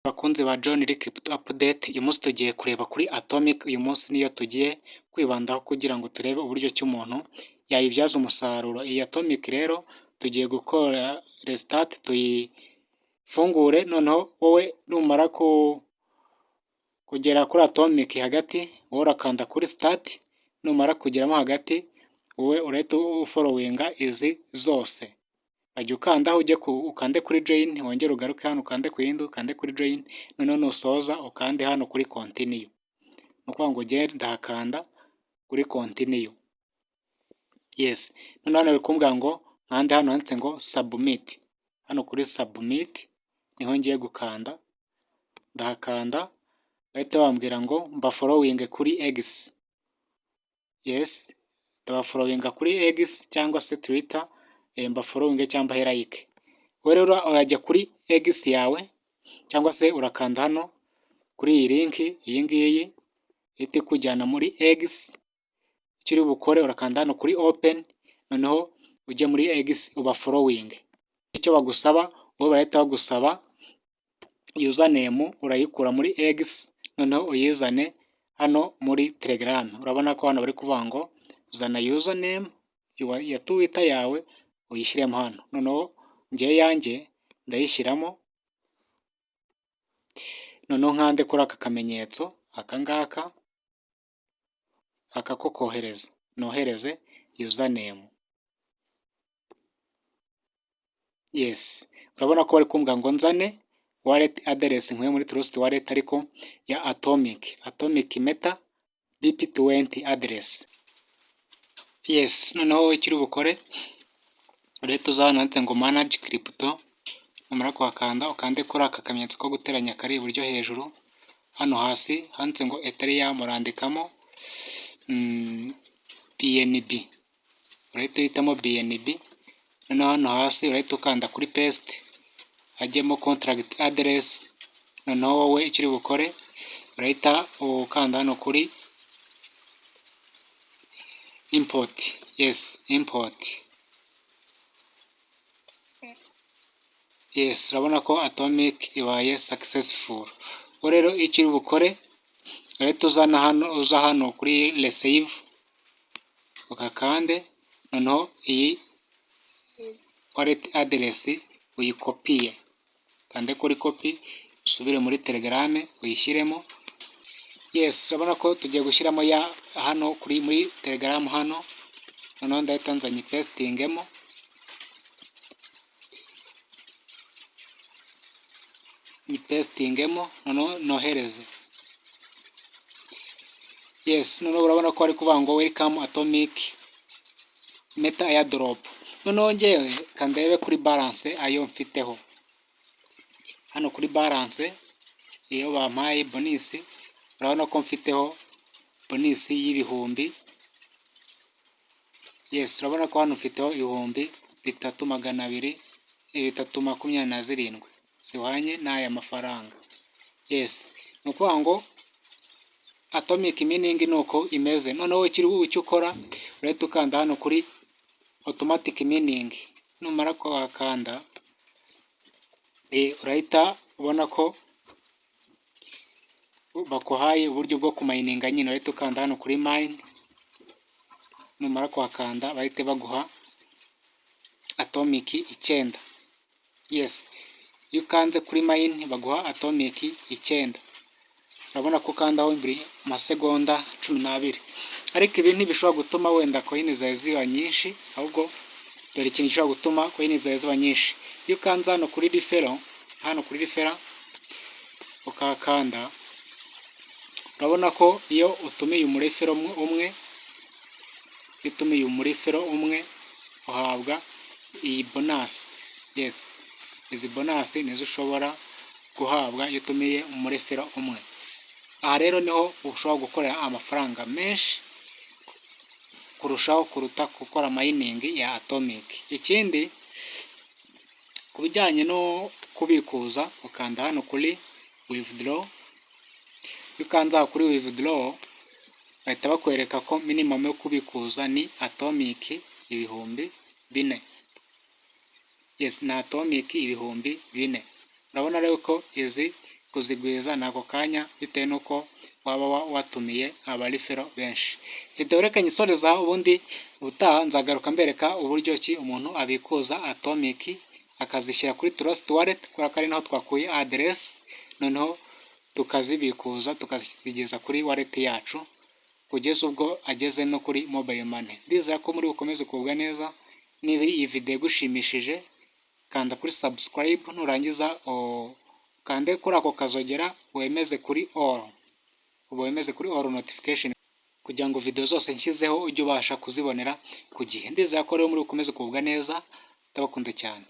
Bakunzi ba John Lee Crypto Update, uyu munsi tugiye kureba kuri Atomic. Uyu munsi niyo tugiye kwibandaho kugira ngo turebe uburyo ki umuntu yayibyaza umusaruro. Iyi Atomic rero tugiye gukora restart, tuyifungure. Noneho wowe numara kugera kuri Atomic hagati, wowe urakanda kuri start. Numara kugeramo hagati, wowe urahita ufollowinga izi zose. Urajya ukandaho, ujye ukande kuri join, wongere ugaruke hano ukande ku yindi, ukande kuri join. Noneho nusoza ukande hano kuri continue. Ni ukuvuga ngo njyewe ndahakanda kuri continue. Yes, noneho hano bari kumbwira ngo nkande hano handitse ngo submit. Hano kuri submit niho ngiye gukanda, ndahakanda, bahita bambwira ngo mbafollowinge kuri X. Yes, ndabafollowinga kuri X cyangwa se Twitter, mbafollowinge cyangwa mbahe like. Wowe rero urajya kuri X yawe cyangwa se urakanda hano kuri iyi link, iyi ngiyi ihita ikujyana muri X. Icyo uri bukore, urakanda hano kuri open, noneho ujye muri X ubafollowinge. Icyo bagusaba, wowe barahita bagusaba username, urayikura muri X noneho uyizane hano muri Telegram. Urabona ko hano bari kuvuga ngo zana username ya Twitter yawe uyishyiremo hano. Noneho njyewe iyanjye ndayishyiramo, noneho nkande kuri aka kamenyetso aka ngaka, aka ko kohereza, nohereze username. Yes, urabona ko bari kumbwira ngo nzane wallet address nkuye muri Trust Wallet, ariko ya Atomic, Atomic Meta BEP20 address. Yes, noneho wowe icyo uri bukore, urahita uza hano handitse ngo manage crypto. Numara kuhakanda, ukande kuri aka kamenyetso ko guteranya kari iburyo hejuru. Hano hasi handitse ngo Ethereum, urandikamo BNB, urahita uhitamo BNB. Noneho hano hasi urahita ukanda kuri paste, hajyemo contract address. Noneho wowe icyo uri bukore, urahita ukanda hano kuri import. Yes, import. Yes, urabona ko Atomic ibaye successful. Wowe rero icyo uri bukore, urahita uzana hano, uza hano kuri receive ukakande, noneho iyi wallet address uyikopiye, ukande kuri copy, usubire muri Telegram uyishyiremo. Yes, urabona ko tugiye gushyiramo ya hano kuri muri Telegram hano. Noneho ndahita nza nyipastingemo, nyipastingemo, noneho nohereze. Yes, noneho urabona ko bari kuvuga ngo welcome Atomic Meta airdrop. Noneho njyewe reka ndebe kuri balance ayo mfiteho. Hano kuri balance, iyo bampaye bonus, urabona ko mfiteho bonus y'ibihumbi. Yes, urabona ko hano mfiteho 3200, 327 zihwanye n'aya mafaranga. Yes, ni ukuvuga ngo Atomic mining ni uko imeze. Noneho icyo ukora, urahita ukanda hano kuri automatic mining. Numara kuhakanda, urahita ubona ko baguhaye uburyo bwo kumininga nyine. Urahita ukanda hano kuri mine. Numara kuhakanda, bahite baguha Atomic 9. Yes, iyo ukanze kuri mine baguha Atomic 9. Urabona ko ukandaho buri masegonda 12, ariko ibi ntibishobora gutuma wenda coin zawe ziba nyinshi. Ahubwo dore ikintu gishobora gutuma coin zawe ziba nyinshi: iyo ukanze hano kuri referral, hano kuri referral ukahakanda, urabona ko iyo utumiye umureferral umwe, iyo utumiye umureferral umwe uhabwa iyi bonus. Yes, izi bonus nizo ushobora guhabwa iyo utumiye umureferral umwe. Aha rero niho ushobora gukorera amafaranga menshi kurushaho kuruta gukora mining ya Atomic. Ikindi, ku bijyanye no kubikuza, ukanda hano kuri withdraw. Iyo ukanze aha kuri withdraw, bahita bakwereka ko minimum yo kubikuza ni Atomic 4000. Yes, ni Atomic 4000. Urabona rero ko izi Kuzigwiza ni ako kanya, bitewe n'uko waba watumiye aba referral benshi. Video reka nyisoreza, ubundi ubutaha nzagaruka mbereka uburyo ki umuntu abikuza Atomic akazishyira kuri Trust Wallet, kubera ko ari naho twakuye aderesi, noneho tukazibikuza, tukazigeza kuri wallet yacu, kugeza ubwo ageze no kuri mobile money. Ndizera ko muri bukomeze kugubwa neza. Niba iyi video igushimishije, kanda kuri subscribe, nurangiza ukande kuri ako kazogera, wemeze kuri all, ubu wemeze kuri all notification, kugira ngo video zose nshyizeho ujye ubasha kuzibonera ku gihe. Ndizera ko rero muri bukomeze kugubwa neza. Ndabakunda cyane.